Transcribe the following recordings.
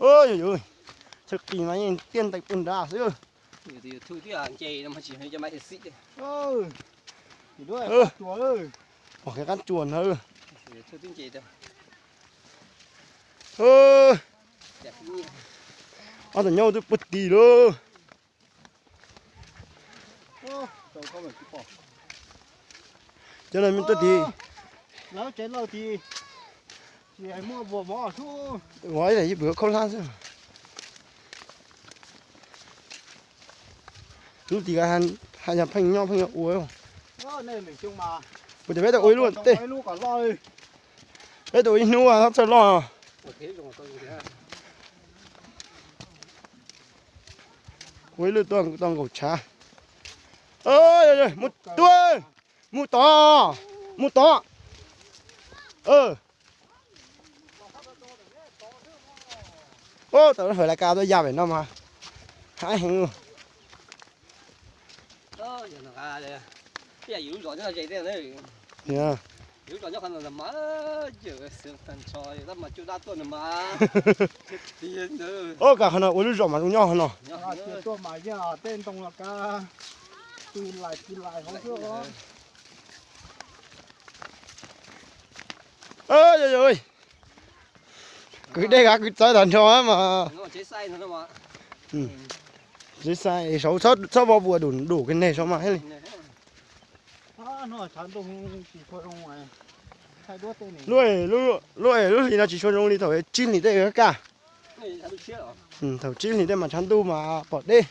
Oj, yog, chaw qis mas yeej tiaj ntees pug nrad xwb. YouTube twb nce no mas tsis yog cov maiv xim. Pom kev qab tsuas ntag. Ob tug nyob twb puag tid lauj. Cov no tuaj tid. Ua ib daim yib pwm khob hlab xwb. Lub tid haj yam pheej nyob pheej ua. Kuv tias peb tuaj ua ib lub tej, peb tuaj ua ib hnub txawj loj. Ua ib lub tuaj tau nkaum tshav. Mus tuaj, mus tod, mus tod. Ub, tau hawm lais kas tuaj ya pem no mas haib heev. Ub, kas qhov no ua lub zos mas zoo nyob qhov no. Kwv dej kav kwv txawv tag nrho mas. Tsev xais saud txhob vov vuas dum dum kiag neg saud mas thiaj li. Lub, lub, lub hlis no tsis tshua zoo li thaum tsib hlis tej kaj. Thaum tsib hlis tej mas tshav ntuj mas pom deb.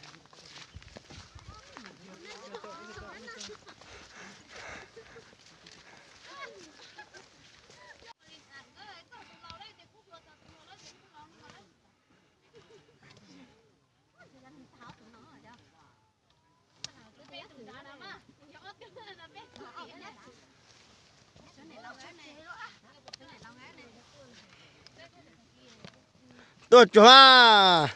Tuaj tsuag mas.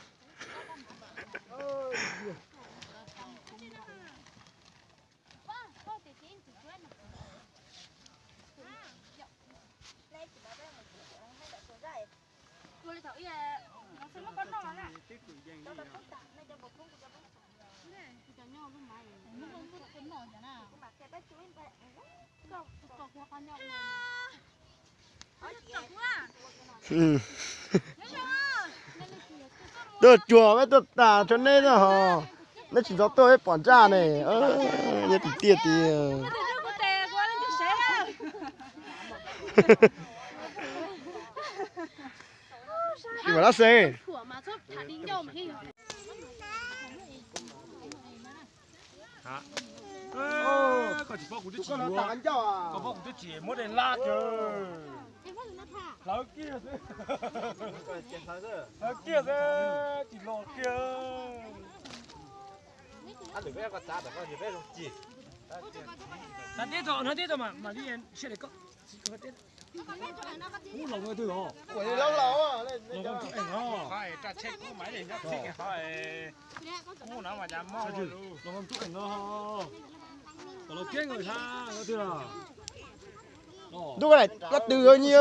Tuaj tsuag peb tuaj tas rau neb na ho. Neb tsis txhob tuaj peb pom ntsaj ne. Nyob tim tiaj tiag. Tsis pom dab xeeb. Koj tsis paub kuv twb tsis yuav, koj paub kuv twb tsis muab dej lab kiag. Hlawv kiag xwb, hlawv kiag xwb tsis los kiag. Hnav teb tau, hnav teb tau mas, mas li siab li koj. Ub, los twg os? Los tus ees os. Los tus ees os. Kom los kiag nkaus sab twg os. Ntuj, koj daim plab tw nyi.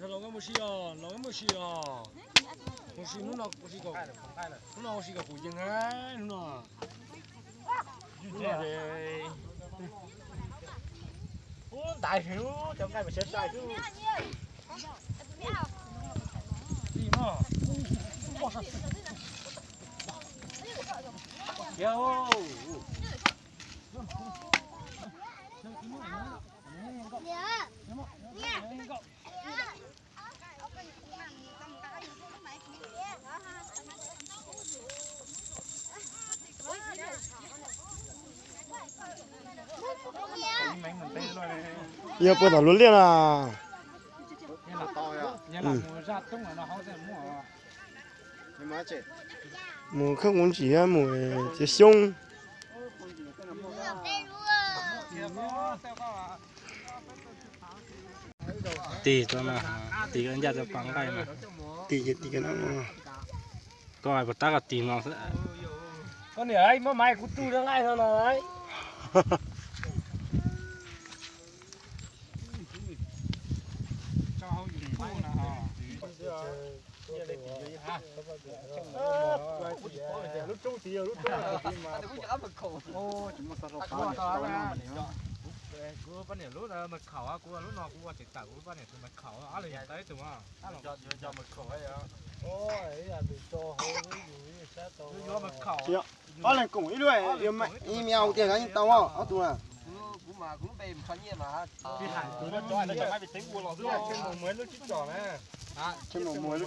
Los mus si os, los mus si os. Mus si hnub no, hnub no mus si kom kuv yees hnub no. Ub, ntais heev, cov nqaij mas siab sai xwb. Yog puas tom luag liaj na. Mus khawb quv ntsis mus txiav xyoob. Tig, tig ncaj cov pas nqaij mas. Tig, tig no. Koj hais puas tab koj tig no xwb. Koj niam, muab maiv kuv tug rau nqaij no no. Lub roob tid, lub roob tid mas. Kuv poj niam lub mas khaum, kuv lub no kuv ua tseem tawm kuv poj niam tus mas khaum, ob leeg yog tau ib tug. Ob leeg koom ib lub, ib me au tiag yeej tau ob tug na. Muaj ib lub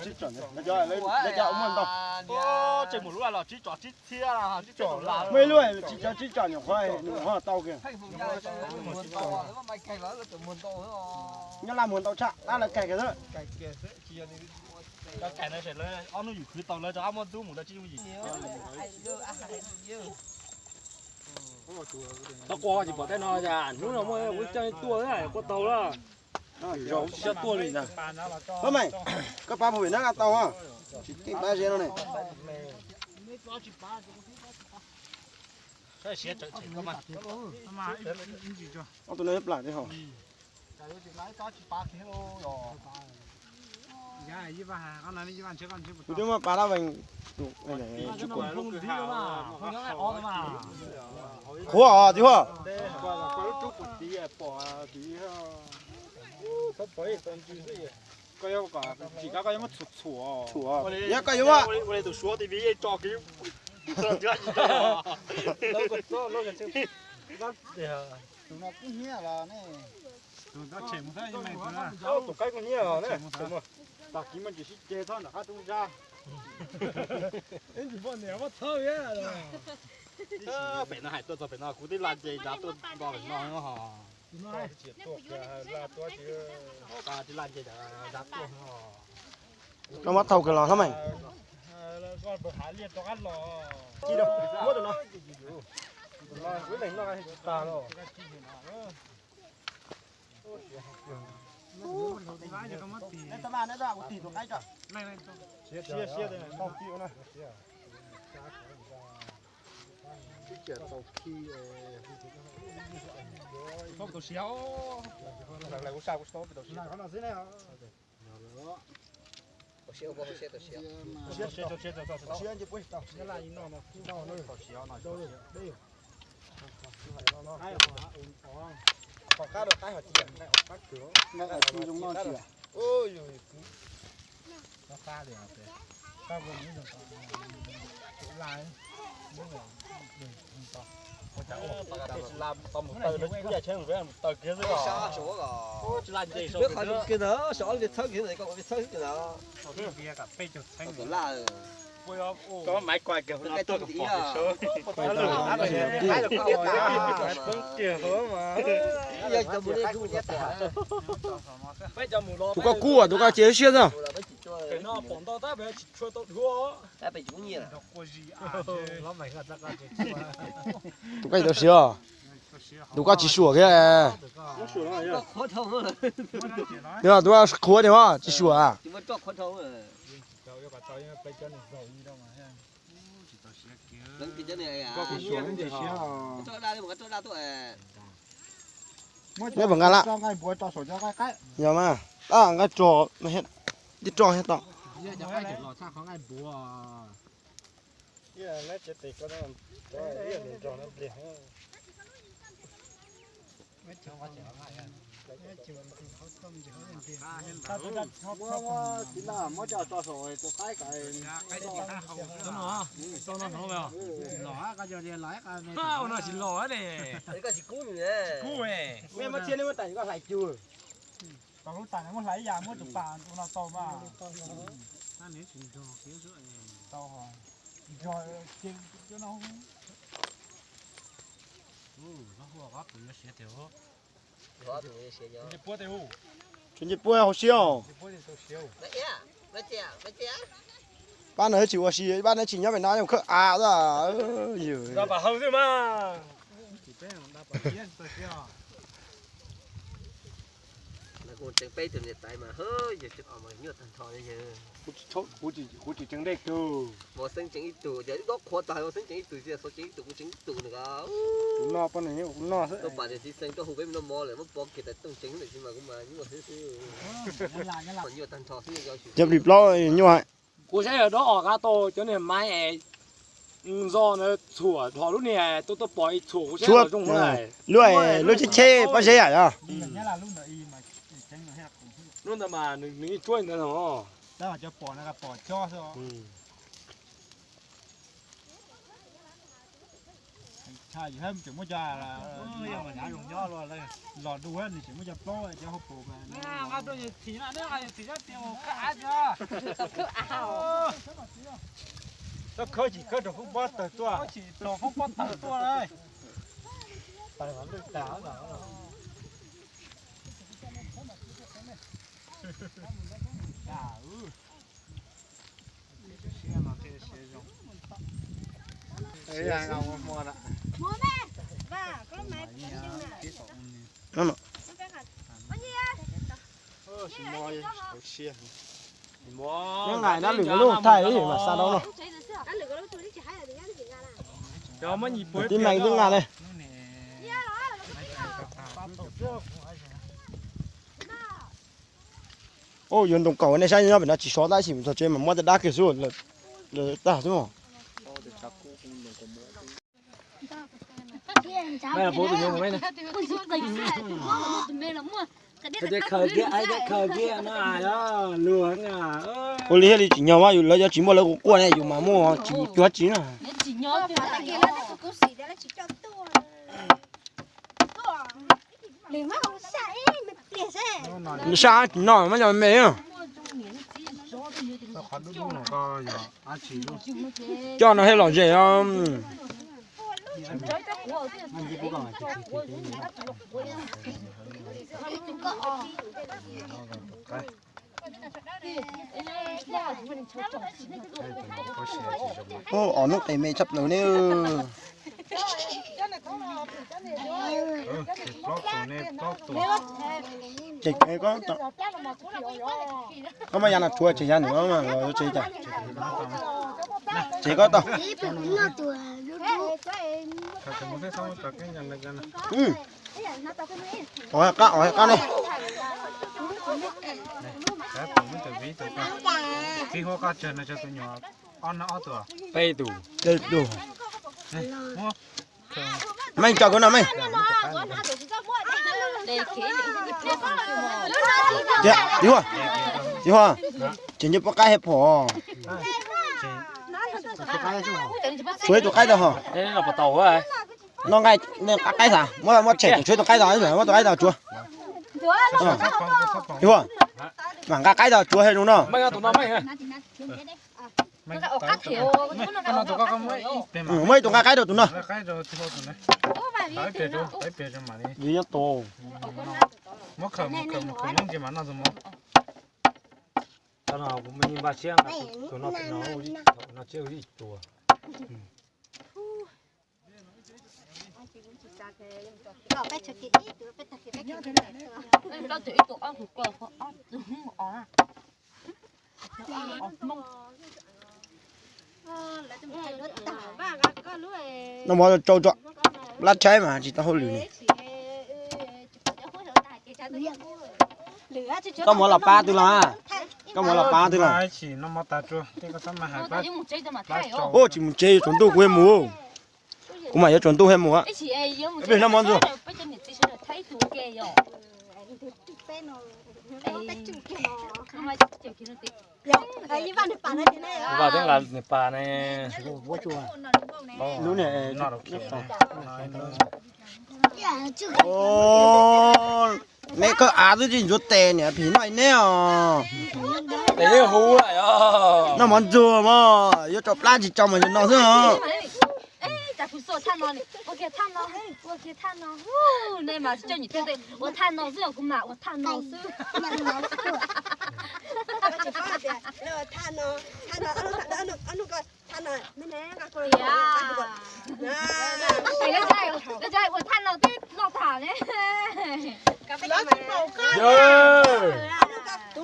tsis cov tsib tsom nyuam qhuav nws ho tau kiag. Nyob Laj muag ntau tshaj, tab lawv kais kiag xwb. Ob hnub yus khwv tau lawv rov qab muab ntub mus lawv tsis yooj yim. Tau qua tsis pom tej no, hnub no muaj ub coj tuaj, qua tau lawm. Zoo tsis tshua tuaj li ntag. Pab Meej, koj pab puag pem na tau, tsis teej pab ze no ne. Ob tug no plam li hos. Kuv twb muab pab lab vees tus. Qhuav os, txiv huab. Txhuam, yog koj yuav muab. Tus qaib kuj hnyiab os, tag kis muaj ntsis sib ceg txhob nram qab roob zab. Pem no hais tuaj txog pem no kuv twb laj nce nrad tuaj nto pem no hos. Tsis laj nce nrad tuaj. Koj muab thau kiag los hlob Meej. Muab tus no. Tus no, tus no tsis tag los. Neb tau maj, neb tau kuv tig tus qaib tso. Siab, siab, siab. Tau siab. Siab, siab, siab, siab. Qhov qab rau qaib hos tsis, qab kawg. Nqaij qhov tsis zoo noj tsis. Tau mus taw, ib yam tsheb mus taw kiag xwb os. Tsis laj nce saum kiag ntawd, saum ob peb txhawb kiag ntawd, koj ua peb txhawb kiag ntawd. Koj maiv kuaj kiag hauv no tuaj kom pom sawv. Poob kiag hauv mas. Tus koj kub, tus koj cia siab xwb. Tus koj tsis tau siab. Tus koj tsis suam kiag. Tus koj qhuav tiag, tsis suam. Neb puas nqa lab? Yog mas, nqa rog, tib rog thiab tau. Ua no tsis los ne. Kub, muab txhiab neb muab tais koj hlais cug. Tau lub tais muab hlais ib yam muab tus pas ua no tau mas. Tau, nrog ces cov no. Tshuav ncej puab hauv siab os. Pab no tsis ua si, pab no tsis nyob pem no, khawb av. Kuv tseem peb tus niam tais mas, yog tseem os mas nyuaj tag nrho li yog. Kuv tsis tseem dej kawg. Mos Xeeb tseem ib tug, yog wb dob qhuav tag Mos Xeeb tseem ib tug, Xov tseem ib tug, kuv tseem ib tug na. Kuv noj poj niam kuv noj xwb. Tuaj pam tias txiv xeem tuaj hu peb noj mov lawm muab pov kiag tas tooj tseem ntawm tsis mas kuv mas nyuaj xwb xwb. Nyuaj tag nrho xwb. Cov plis plaub nyuaj. Kuv saib yog dob os qab tau cov niag maiv es zos ntawd txhuam dhos lub niag tuaj tuaj pom ib txhuam kuv saib zoo lub lub cheb cheb pob zeb yom. Lub ntawd mas nws ib tsuab ntawd no. Tseem muab cov los du nws tseem muab cov plaub cov hauv paus. Koj khawb tsis khawb rau khoob pob tawg tuaj. Rau khoob pob tawg tuaj. Nyob nqaim dab lwm lub thaij ib mas xa dau no. Tib neeg twb nqa ne. Yuav ntoo kaum nej saib nyob pem no tsis sov tab sis mus txog tsev mas muab tej dab kiag xwb, lawv tag xwb os. Ua li thiaj li tsim nyog mas lawv yuav tsis muaj lawv kuj quaj ne yus mas muaj tsis cuag tsis na. Sab tsis noj mas yog me. Coj no thiaj lom zem os. Os, nub qes me tshaj plaws ne. Ces koj, koj muaj yav no tshuav tsev yav nws los tsev cas? Tsev koj tau. Os, qab, os, qab ne. Peb tus. Peb tus. Meej, tso kuv no meej. Txiv Huab, txiv Huab, tseem nco poj qaib hais phom. Tshuav ib tug qaib tau hos. No nqa qaib xav muab, muab tshem tshuav ib tug qaib tau, muab tus qaib tau tsuav. Txiv Huab, mam nqa qaib tau tsuav hais zoo no. Muab ib tug nqa qaib rau tus no. Nyob tus. Kuv npaj siab tus no, no tsiab ib tua. Noj mov tsau tso, plab tshaib mas tsis tau hauj lwm ne. Koj mus los pab twg los? Koj mus los pab twg los? Ub, tsis mus tsev, yuav tsaus ntuj kuv thiaj mus. Kuv mas yuav tsaus ntuj thiaj mus. Peb noj mov ntxuag. Nws pas ne. Lub niag, neb koj av twb tsis ntxuav tes niam phim noj neb os. Noj mov ntxuag mas yuav tso plab tsis tso mas yog no xwb os. Ua thaj no twb noj tham ne. Yog.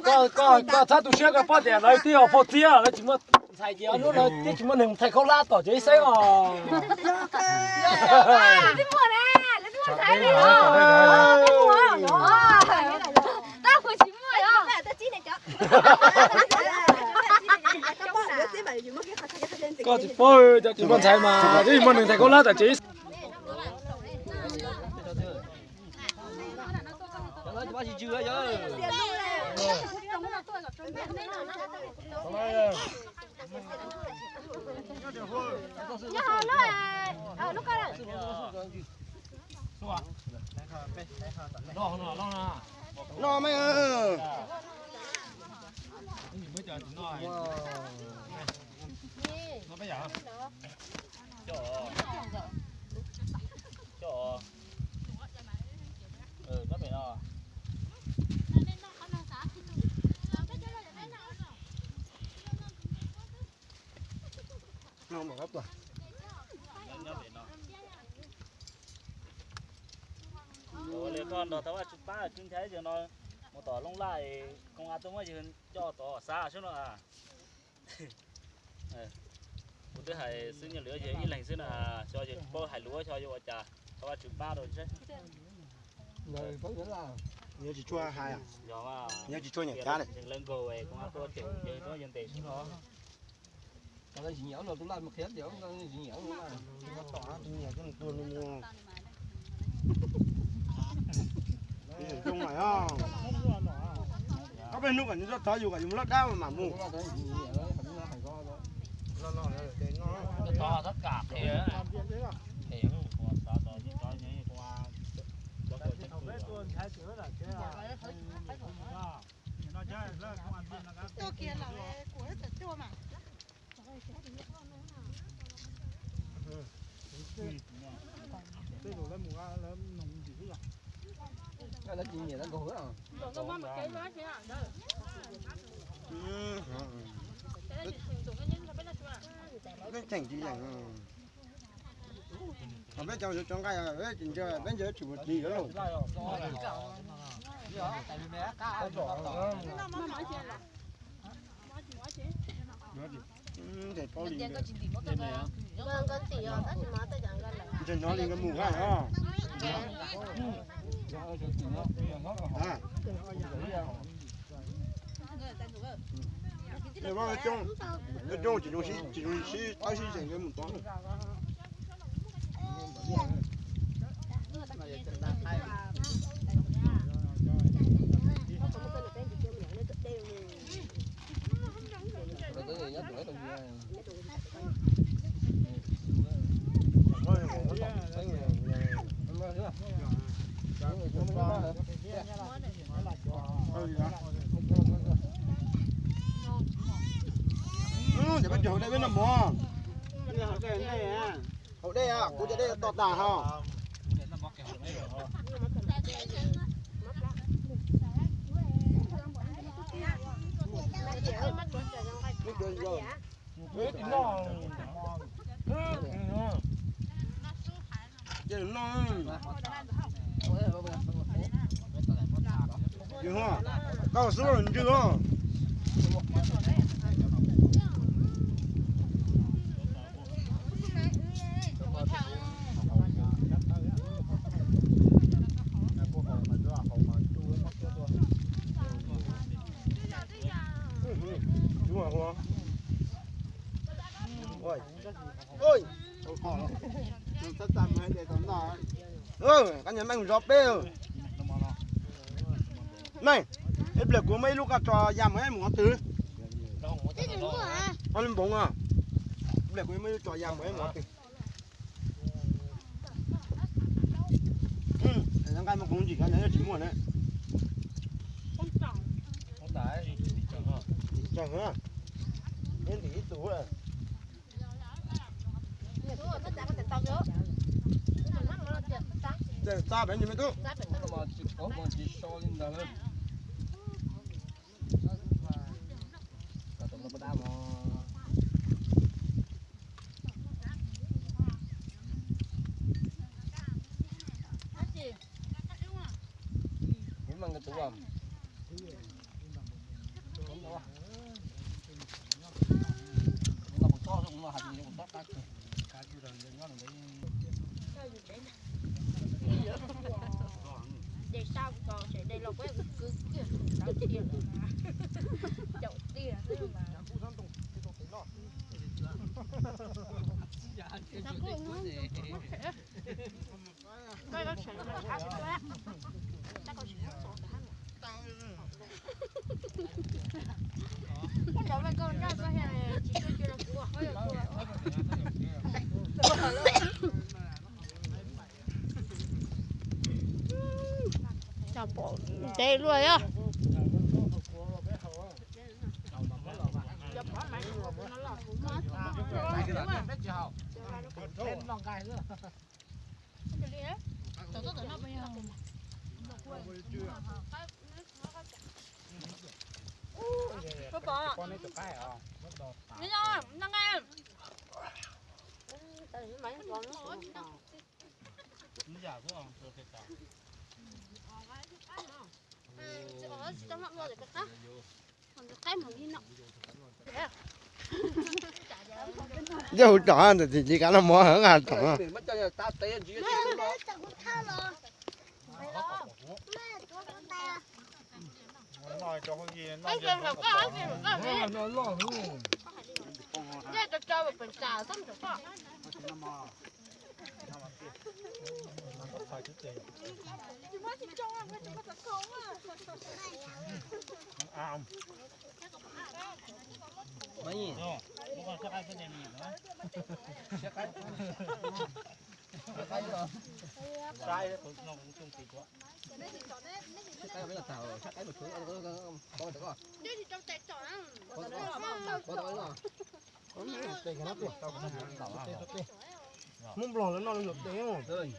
Koj, koj txhob tu siab, koj paub tias lawv twb yog phooj ywg, lawv tsis muaj ntxhais ces ob hnub no twb tsis muaj neeg mus thaij khaub hlab tom tsev xwb os. Koj tsis paub, cov tsis muaj ntxhais mas twb tsis muaj neeg thaij khaub hlab tom tsev. No me. Ua li koj nrog thov Vaj Tswv pab, kwv nrhiav yawg no mus tom Looj Laj, koom a tuaj muab yawg coj tom xav sub no. Kuv twb hais xwb, nyob lwm yawg ib leeg xwb na, xyov yawg tsis paub hais lus, xyov yuav ua cas, thov Vaj Tswv pab rau seb. Yog tsis tshua hais, yog tsis tshua nyiam cab ne. Lawv nkaug koom a tuaj ces yawg tuaj yawg ntes sub no. Koj peb hnub kom nws txhob thov yus kom yus mus loj dab mam mus. Peb tseem tsis yeem, peb cov yuav cov nqaij, peb tsis ntsia, peb ntsia tsis ua txiv yuav lauj. Ntshe hnov li nkawd mus haj os. Coob, coob tsis zoo sib, sib zeem nkawd mus tod. Cov peb cog hauv dej peb noj mov. Hauv dej, kuv cov dej to tas ho. Ces no, koj xub ntswg os. Koj nyiam meej zov peb. Meej, ib pliag kuv muaj ib lub koj tso ya mus ib mus qhov twg? Li npoov, ib pliag kuv muaj ib lub tso ya mus ib mus qhov twg? Nqaij muaj koov ntsim kav nyob tsis muaj na. Tim tsawg, ib tim ib tug. Txaj pem me tub. De sab ko, de los kuj kwv kiag tus tawv tiag lawm na. Caum tiag xwb mas. Cov pom ntev luaj yog. Yog hauv tsom ntawm tim tsis kav no mov hauv tsom. Hmoob Nplog lawv noj lawv yuav tes.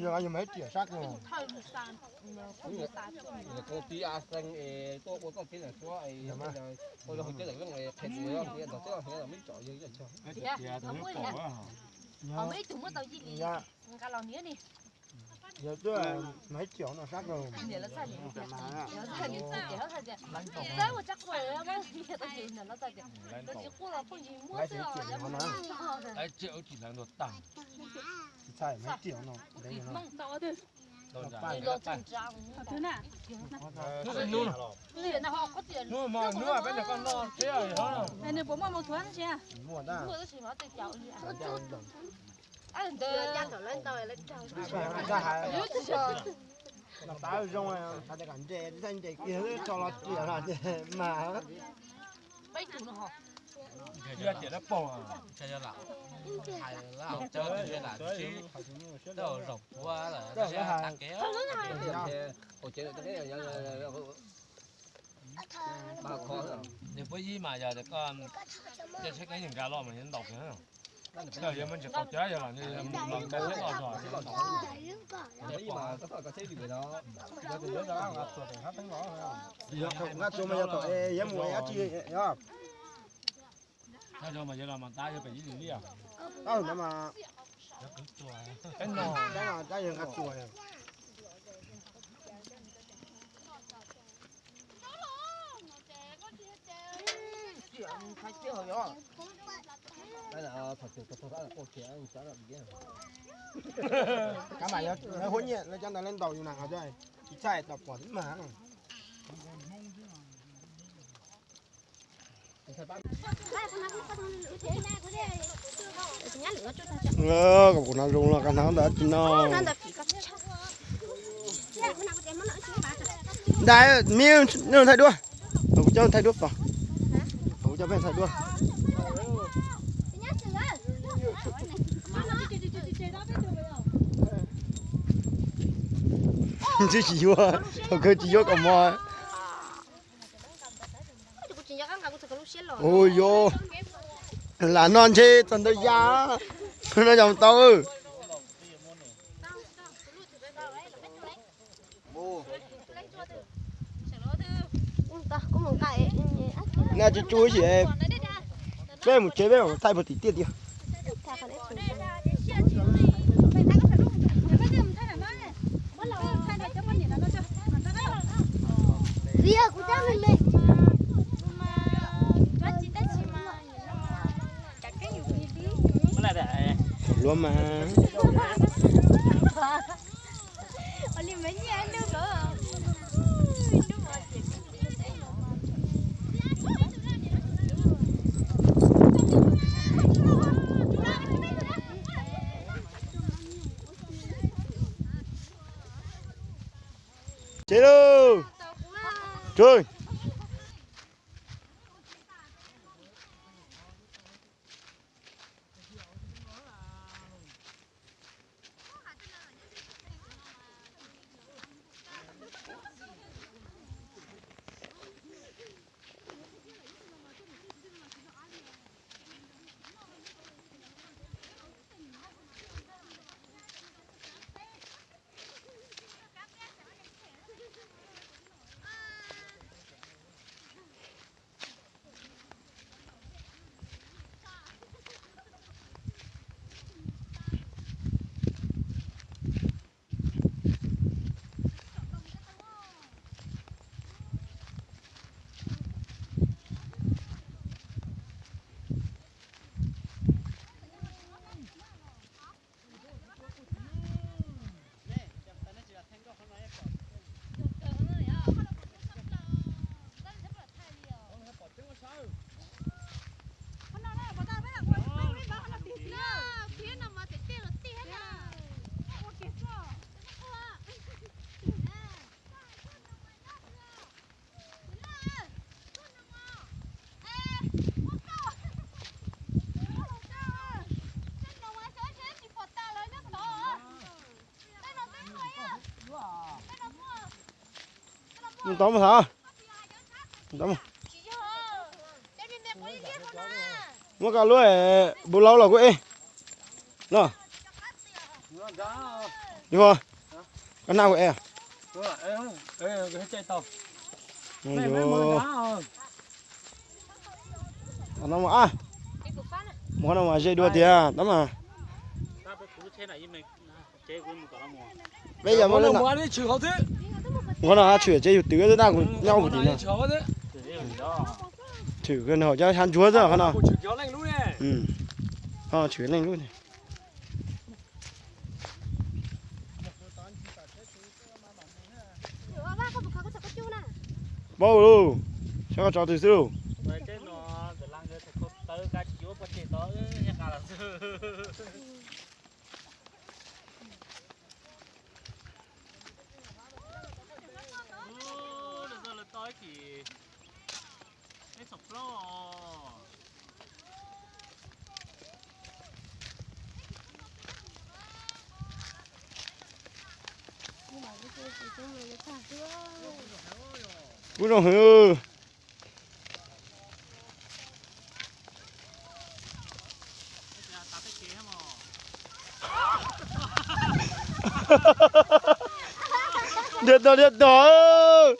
Yog mas ib tiam sab kawg. Tus tij a xees es tuaj ua txoj kev ntawm suab es ua yog hauv teb lawm, qhia tus yog ntawm teb los me ntsoov yog yog tias tus muab ib tug muab tau yij li nqa los niam ni. Yog tuaj mas ib tiam no sab kawg. Tsis quaj los phooj ywg muab xwb os. Tsis txhais mas ib tiam no. Nws puas muaj mus thuav ntsia? Muaj tab sis mas tej caum li. Ntawd zoo hais tias kom nres, txhaj nres kiag tso los tiam no ces mas. Peb tus no ho. Yog tiam dab paug, hais lam cov lam tsis zaum puav lawm, tas kev. Niag puab yib mas yog tias koj cia tsheb nqaij nqa los mas ntaus kiag. Yog muaj ntsis qaug cawv yog los nqa tsheb los zog. Yog nqa tsuas mas yog tom es yog mus dab tsi. Nqa tsuas mas yog los mas tab yog pem ib li li os. Tab no mas tab yog nqa tsuas. Kab mas lawv huab nyiaj lawv cov ntawd lawv ntaus yus na, tsis txhaj tau pom tib mas. Kom kuv hnav zoo los koj hnav ntawd tsis no. Ntawd, me, nej thaij duab. Kuv coj thaij duab pom. Kuv coj peb thaij duab. Ntsib tsis yuav, thaum kawg tsis yuav kaus mom. Ua yuav, lam no ntshe txog ntawd ya, no yog tau. Nej tsuj tsuj ib si, peb mus tsev peb mam thaij puag tim tiaj tiag. Thaum luab mas. Tsev lauj. Tsuj. Tau mus thav. Muab koj lub npau laub los kuj ev no. Koj naj kuj ev. Mus qhov no mas ze dua tiag tab mas. Peb yog muab qhov no tshwm ces yus twv tab kuv nyob kuv tim no. Tshwm nws hauv cov xyab ntsuab xwb qhov no. Tshwm leej lub. Paub lauj, saib koj tso twg xwb lauj. Kub zoo heev. Dhia tog dhia tog.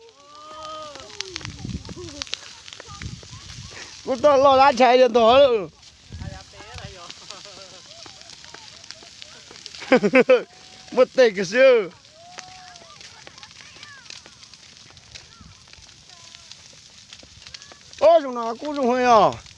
Kub toj loj dab ntshai dhia tog. Muaj tes kiag xwb. Ob, zoo no kub zoo heev os.